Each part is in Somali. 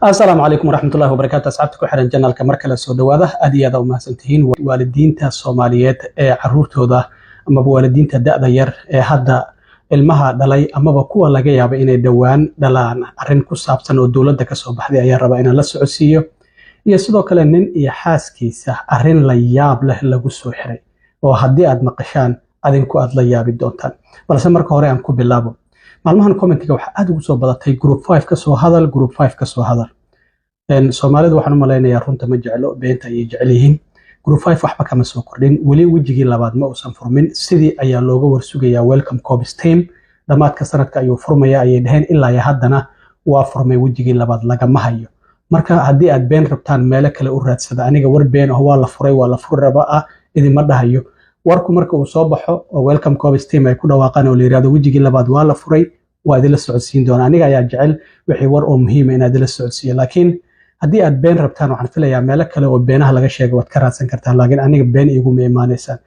Asalaamu calaykum waraxmatullahi wabarakaatu. Asxaabta ku xiran channelka, mar kale soo dhawaada. Aad iyo aad u mahadsantihiin. Waalidiinta Soomaaliyeed ee caruurtooda amaba waalidiinta da'da yar ee hadda ilmaha dhalay amaba kuwa laga yaabo inay dhowaan dhalaan, arrin ku saabsan oo dowladda kasoo baxday ayaan rabaa inaan la socodsiiyo, iyo sidoo kale nin iyo xaaskiisa arrin la yaab leh lagu soo xiray oo haddii aad maqashaan adinku aad la yaabi doontaan. Balse marka hore aan ku bilaabo, maalmahan commentiga waxaa aad ugu soo badatay "Group 5 ka soo hadal, Group 5 ka soo hadal." Soomaalidu waxaan u malaynayaa runta ma jeclo, beenta ayay jecel yihiin. Group 5 waxba kama soo kordhin weli, wejigii labaad ma uusan furmin. Sidii ayaa looga warsugayaa. Welcome Corps team dhammaadka sanadka ayuu furmaya ayay dhaheen, ilaa iyo haddana waa furmay wejigii labaad lagama hayo. Marka haddii aad been rabtaan, meelo kale u raadsada. Aniga war been ah "waa la furay, waa la furi raba" ah idinma dhahayo. Warku marka uu soo baxo oo Welcome Corps team ay ku dhawaaqaan oo la yirahdo wejigii labaad waa la furay, waa idinla socodsiin doona. Aniga ayaa jecel wixii war oo muhiima inaad idinla socodsiiyo, laakiin haddii aad been rabtaan, waxaan filayaa meelo kale oo beenaha laga sheego waad ka raadsan kartaan, laakiin aniga been iguma imaanaysaan.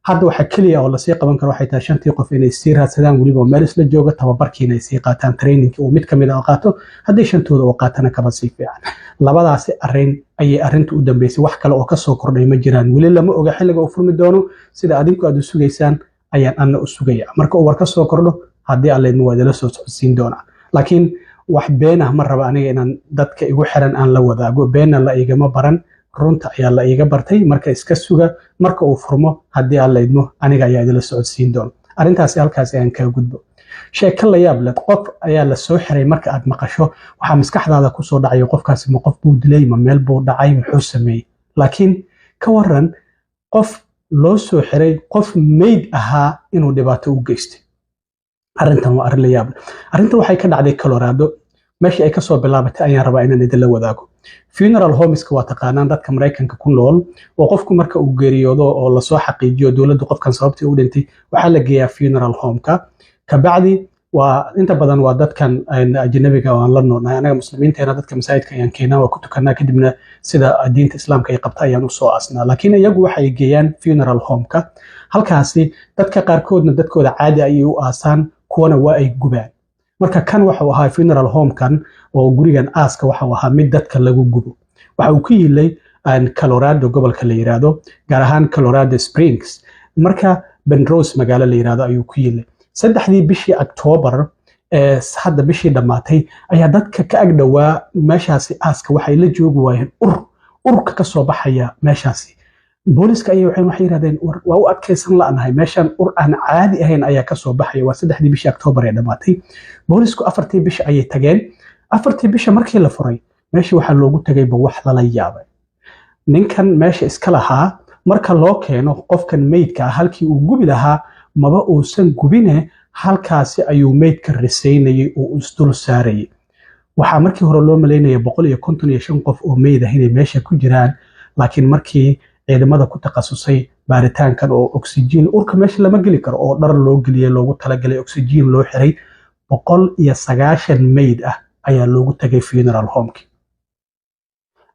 Hadda waxa keliya oo lasii qaban karo waxay tahay shantii qof inay sii raadsadaan, weliba meel isla jooga, tababarkiina ay sii qaataan, trainingki uu mid kamid a qaato. Haddii shantooda uu qaatana, kaba sii fiican. Labadaasi arrin ayay arrinta u dambeysay, wax kale oo kasoo kordhay ma jiraan. Weli lama oga xilliga uu furmi doono. Sida adinku aad u sugaysaan ayaan anna u sugaya. Marka uu war ka soo kordho, haddii Alla idmo, waa idinla soo socodsiin doonaa, laakiin wax been ah ma raba aniga inaan dadka igu xiran aan la wadaago. Beenna la igama baran, runta ayaa la iiga bartay. Marka iska suga, marka uu furmo, haddii Alla idmo, aniga ayaa idinla socodsiin doona. Arrintaasi halkaasi aan kaga gudbo. Sheeko la yaab leh, qof ayaa la soo xiray. Marka aad maqasho, waxaa maskaxdaada kusoo dhacayo: qofkaasi ma qof buu dilay, ma meel buu dhacay, muxuu sameeyey? Laakiin ka waran qof loo soo xiray qof meyd ahaa inuu dhibaato u geystay? Arrintan waa arrin la yaab leh. Arrintan waxay ka dhacday Colorado. Meeshii ay kasoo bilaabatay ayaan rabaa inaan idinla wadaago. Funeral homeska waa taqaanaan dadka Maraykanka ku nool, oo qofku marka uu geeriyoodo oo lasoo xaqiijiyo dowladdu qofkan sababtii u dhintay, waxaa la geeyaa funeral homeka. Kabacdi waa inta badan waa dadkan ajnabiga oo aan la noolnahay. Anaga Muslimiinteena dadka masaajidka ayaan keenaa, waa ku tukanaa, kadibna sida diinta Islaamka ay qabta ayaan usoo aasnaa. Laakiin iyagu waxay geeyaan funeral homeka. Halkaasi dadka qaarkoodna dadkooda caadi ayay u aasaan, kuwana waa ay gubaan. Marka kan waxuu ahaa funeral homekan oo gurigan aaska waxau ahaa mid dadka lagu gubo. Waxa uu ku yiilay Colorado, gobolka la yiraahdo, gaar ahaan Colorado Springs. Marka Penrose magaalo la yiraahdo ayuu ku yiilay. 3dii bishii Octoobar ee hadda bishii dhammaatay ayaa dadka ka agdhowaa meeshaasi aaska waxay la joogi waayeen urka ka soo baxaya meeshaasi. Booliska ayay waxay yidhahdeen, "Waa u adkaysan la'nahay meeshan, ur aan caadi ahayn ayaa ka soo baxaya." Waa 3dii bishii Octoobar ee dhammaatay. Boolisku 4tii bisha ayay tageen. 4tii bisha markii la furay, meeshii waxaa loogu tegayba wax lala yaabay. Ninkan meesha iska lahaa, marka loo keeno qofkan meydka ah, halkii uu gubi lahaa maba uusan gubine, halkaasi ayuu meydka risaynayay oo isdul saarayay. Waxaa markii hore loo malaynaya 155 qof oo meyd ah inay meesha ku jiraan, laakiin markii ciidamada ku takhasusay baaritaankan oo oksijiin, urka meesha lama geli karo, oo dhar loo geliyey loogu talagalay, oksijiin loo xiray, 190 meyd ah ayaa loogu tagay funeral homeki.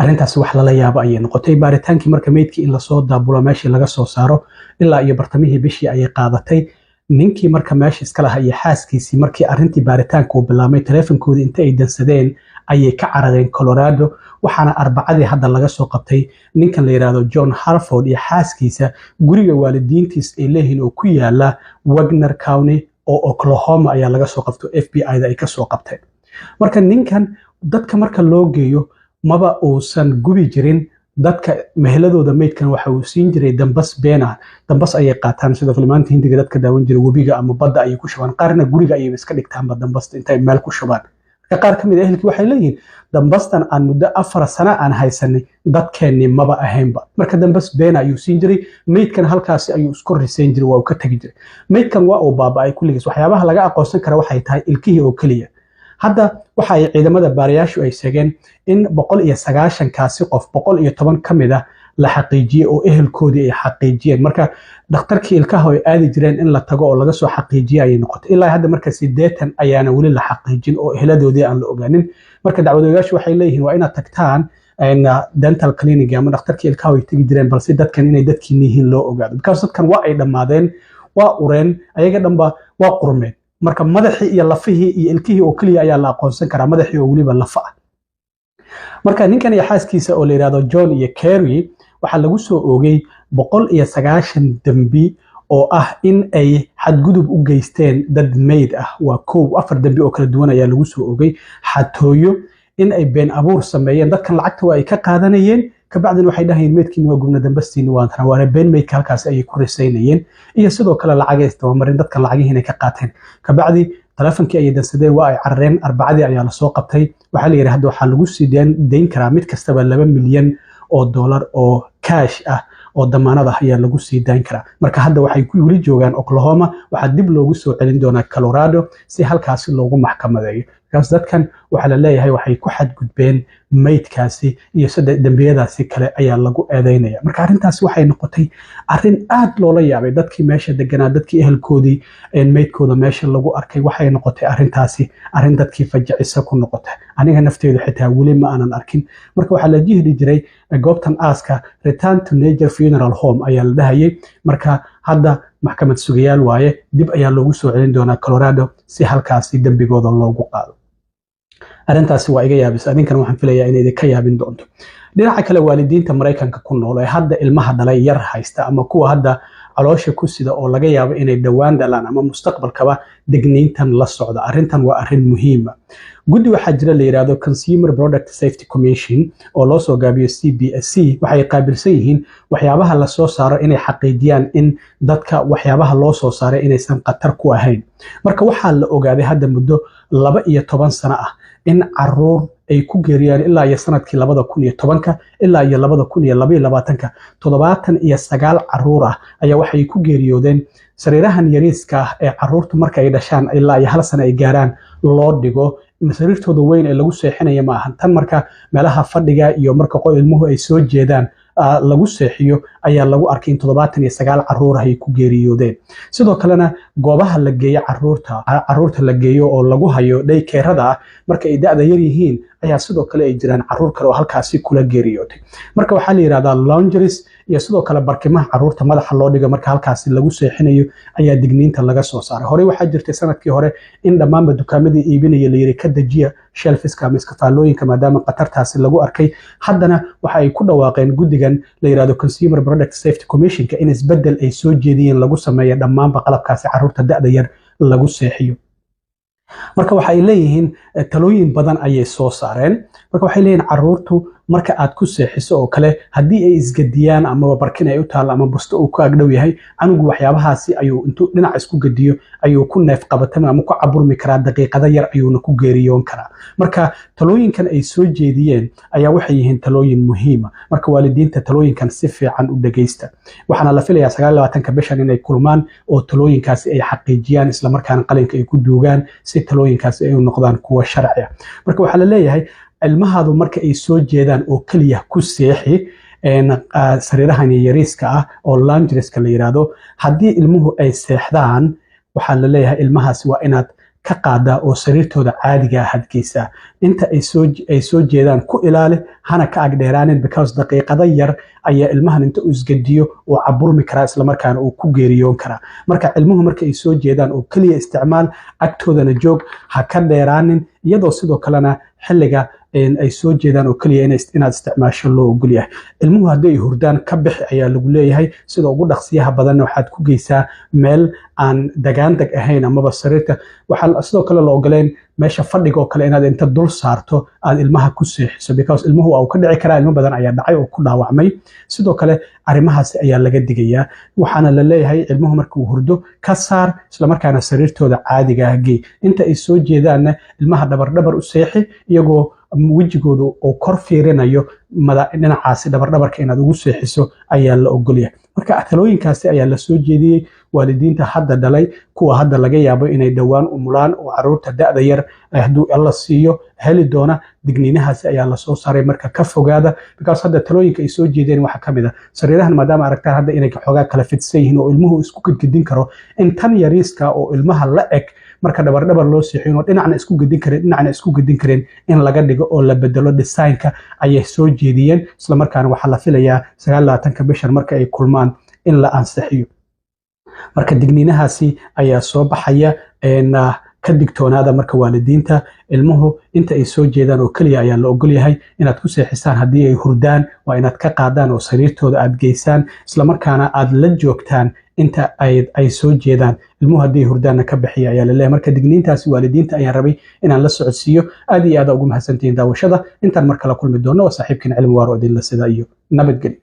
Arrintaasi wax lala yaabo ayay noqotay. Baaritaankii marka meydkii in lasoo daabulo, meeshii laga soo saaro, ilaa iyo bartamihii bishii ayay qaadatay. Ninkii marka meesha iska lahaa iyo xaaskiisii, markii arrintii baaritaanka uu bilaabmay, taleefankoodii inta ay dansadeen ayay ka carareen Colorado. Waxaana Arbacadii hadda laga soo qabtay ninkan la yidhaahdo John Harford iyo xaaskiisa guriga waalidiintiis ay leeyihiin oo ku yaala Wagner County oo Oklahoma ayaa laga soo qabto, FBI da ay kasoo qabteen. Marka ninkan dadka marka loo geeyo maba uusan gubi jirin dadka meheladooda. Meydkan waxa uu siin jiray dambas beena. Dambas ayay qaataan, sida filmaanta Hindiga dadka daawan jiray, webiga ama badda ayay ku shubaan, qaarna guriga ayay iska dhigtaanba dambasta intay meel ku shubaan. Marka qaar ka mid a ehelkii waxay leeyihiin, "Dambastan aan muddo 4 sano aan haysanay dadkeennii maba ahaynba." Marka dambas beena ayuu siin jiray, meydkan halkaasi ayuu isku risayn jiray, waa uu ka tegi jiray. Meydkan waa uu baaba'ay kulligiis. Waxyaabaha laga aqoonsan kara waxay tahay ilkihii oo keliya. Hadda waxa ay ciidamada baarayaashu ay sheegeen in 190-kaasi qof 110 ka mid ah la xaqiijiyey oo ehelkoodii ay xaqiijiyeen. Marka dhakhtarkii ilkaha ay aadi jireen in la tago oo laga soo xaqiijiye ayay noqotay. Ilaa hadda marka 80 ayaana weli la xaqiijin oo eheladoodii aan la ogaanin. Marka dacwadoogayaashu waxay leeyihiin, waa inaad tagtaan dental clinic ama dhakhtarkii ilkaha ay tegi jireen, balse dadkan inay dadkiina yihiin loo ogaado, because dadkan waa ay dhammaadeen, waa ureen, ayaga dhanba waa qurmeen. Marka madaxii iyo lafihii iyo ilkihii oo keliya ayaa la aqoonsan karaa, madaxii oo weliba lafa ah. Marka ninkan iyo xaaskiisa oo la yidhahdo John iyo Kerry waxaa lagu soo oogay 190 dembi oo ah in ay xadgudub u geysteen dad meyd ah. Waa kow, afar dembi oo kala duwan ayaa lagu soo oogay: xatooyo, in ay been abuur sameeyeen. Dadkan lacagta waa ay ka qaadanayeen, kabacdina waxay dhahayeen meydkiina waa gubna, dambastiina waan tana, waana been, meydka halkaasi ayay ku risaynayeen. Iyo sidoo kale lacagay isdabamarin, dadka lacagihii inay ka qaateen. Kabacdi taleefonkii ayay dansadeen, waa ay carareen. Arbacadii ayaa lasoo qabtay. Waxaa la yidhi hadda waxaa lagu sii dayn karaa mid kastaba $2 milyan oo cash ah oo damaanad ah ayaa lagu sii dayn karaa. Marka hadda waxay ku weli joogaan Oklahoma, waxaa dib loogu soo celin doonaa Colorado si halkaasi loogu maxkamadeeyo. Markaas dadkan waxaa la leeyahay waxay ku xadgudbeen meydkaasi iyo saddex dembiyadaasi kale ayaa lagu eedeynaya. Marka arrintaasi waxay noqotay arrin aad loola yaabay dadkii meesha deganaa, dadkii ehelkoodii meydkooda meesha lagu arkay. Waxay noqotay arrintaasi arrin dadkii fajacisa ku noqotay. Aniga nafteedu xitaa weli ma aanan arkin. Marka waxaa la jihdi jiray goobtan aaska Return to Nature Funeral Home ayaa la dhahayay. Marka hadda maxkamad sugayaal waaye, dib ayaa loogu soo celin doonaa Colorado si halkaasi dembigooda loogu qaado. Arrintaasi waa iga yaabisa, adinkan waxaan filayaa inay idinka yaabin doonto. Dhinaca kale, waalidiinta Maraykanka ku nool ee hadda ilmaha dhalay yar haysta ama kuwa hadda caloosha ku sida oo laga yaabo inay dhowaan dhalaan ama mustaqbalkaba, degniintan la socda. Arrintan waa arrin muhiima. Guddi waxaa jira la yidhaahdo Consumer Product Safety Commission oo loo soo gaabiyo CPSC. Waxay qaabilsan yihiin waxyaabaha lasoo saaro inay xaqiijiyaan in dadka waxyaabaha loo soo saaray inaysan khatar ku ahayn. Marka waxaa la ogaaday hadda muddo 12 sano ah in caruur ay ku geeriyaan, ilaa iyo sanadkii 2010-ka ilaa iyo 2022-ka, 79 caruur ah ayaa waxay ku geeriyoodeen sariirahan yariiska ah ee caruurtu marka ay dhashaan ilaa iyo hal sano ay gaaraan loo dhigo. Sariirtooda weyn ee lagu seexinaya ma ahan tan. Marka meelaha fadhiga iyo marka ilmuhu ay soo jeedaan lagu seexiyo ayaa lagu arkay in 79 caruur ah ay ku geeriyoodeen. Sidoo kalena goobaha la geeyo caruurta, caruurta la geeyo oo lagu hayo daycare-ada ah marka ay da'da yar yihiin ayaa sidoo kale ay jiraan caruur kale oo halkaasi kula geeriyootay. Marka waxaa la yidhahdaa loungers iyo sidoo kale barkimaha caruurta madaxa loo dhigo marka halkaasi lagu seexinayo ayaa digniinta laga soo saaray. Horey waxaa jirtay sanadkii hore in dhammaanba dukaamadii iibinaya la yiri ka dejiya shelves-ka ama iskafaalooyinka, maadaama khatartaasi lagu arkay. Haddana waxa ay ku dhawaaqeen guddigan la yidhahdo Consumer Product Safety Commissionka in isbeddel ay soo jeediyeen lagu sameeyo dhammaanba qalabkaasi caruurta da'da yar lagu seexiyo. Marka waxay leeyihiin talooyin badan ayay soo saareen. Marka waxay leeyihiin caruurtu marka aad ku seexiso oo kale, haddii ay isgadiyaan amaba barkin ay u taalo ama busto uu ku agdhow yahay canugu, waxyaabahaasi ayuu intuu dhinac isku gediyo ayuu ku neef qabatami ama ku caburmi karaa, daqiiqado yar ayuuna ku geeriyoon karaa. Marka talooyinkan ay soo jeediyeen ayaa waxay yihiin talooyin muhiima. Marka waalidiinta talooyinkan si fiican u dhegeysta. Waxaana la filayaa 29-ka bishan inay kulmaan oo talooyinkaasi ay xaqiijiyaan, islamarkaana qalinka ay ku duugaan si talooyinkaasi ay u noqdaan kuwo sharci ah. Marka waxaa la leeyahay ilmahaadu marka ay soo jeedaan oo keliya ku seexi sariirahan yariiska ah oo loungers-ka la yiraahdo. Haddii ilmuhu ay seexdaan, waxaa la leeyahay ilmahaasi waa inaad ka qaadaa oo sariirtooda caadiga ah hadgeysaa. Inta ay soo jeedaan ku ilaali, hana ka agdheeraanin, because daqiiqado yar ayaa ilmahan inta uu isgediyo uu caburmi karaa, islamarkaana uu ku geeriyoon karaa. Marka ilmuhu marka ay soo jeedaan oo keliya isticmaal, agtoodana joog, ha ka dheeraanin, iyadoo sidoo kalena xilliga ay soo jeedaan oo keliya inaad isticmaasho loo ogol yahay. Ilmuhu hadday hurdaan, ka bixi ayaa lagu leeyahay sida ugu dhaqsiyaha badanna. Waxaad ku geysaa meel aan dagaandeg ahayn amaba sariirta. Waxaa sidoo kale la ogoleen meesha fadhiga oo kale inaad inta dul saarto aad ilmaha ku seexiso, because ilmuhu waa uu ka dhici karaa. Ilmo badan ayaa dhacay oo ku dhaawacmay. Sidoo kale arrimahaasi ayaa laga digayaa. Waxaana la leeyahay ilmuhu markuu hurdo ka saar, islamarkaana sariirtooda caadiga ah gey. Inta ay soo jeedaanna ilmaha dhabardhabar u seexi, iyagoo wejigooda uu kor fiirinayo dhinacaasi dhabardhabarka inaad ugu seexiso ayaa la ogolyahay. Marka talooyinkaasi ayaa la soo jeediyey waalidiinta hadda dhalay, kuwa hadda laga yaabo inay dhowaan umulaan oo caruurta da'da yar hadduu Alla siiyo heli doona. Digniinahaasi ayaa lasoo saaray. Marka ka fogaada, because hadda talooyinka ay soo jeedeen waxaa ka mid ah sariirahan, maadaama aragtaan hadda inay xoogaa kala fidsan yihiin oo ilmuhu isku gedgedin karo, in tan yariiska oo ilmaha la eg marka dhabardhabar loo seexiyo oo dhinacna isku gedin karin, dhinacna isku gedin karin in laga dhigo oo la bedelo design-ka ayay soo jeediyeen. Islamarkaana waxaa la filayaa 29-ka bishan marka ay kulmaan in la ansixiyo. Marka digniinahaasi ayaa soo baxaya. Ka digtoonaada marka waalidiinta, ilmuhu inta ay soo jeedaan oo keliya ayaa la ogol yahay inaad ku seexisaan. Haddii ay hurdaan, waa inaad ka qaadaan oo sariirtooda aad geysaan, islamarkaana aad la joogtaan inta ay soo jeedaan ilmuhu. Haddii hurdaanna, ka bixiya ayaa laleeyahay. Marka digniintaasi waalidiinta ayaan rabay inaan la socodsiiyo. Aad iyo aad ugu mahadsantihiin daawashada. Intaan mar kala kulmi doono, waa saaxiibkiin Cilmi Waaro, idinla sida iyo nabadgelyo.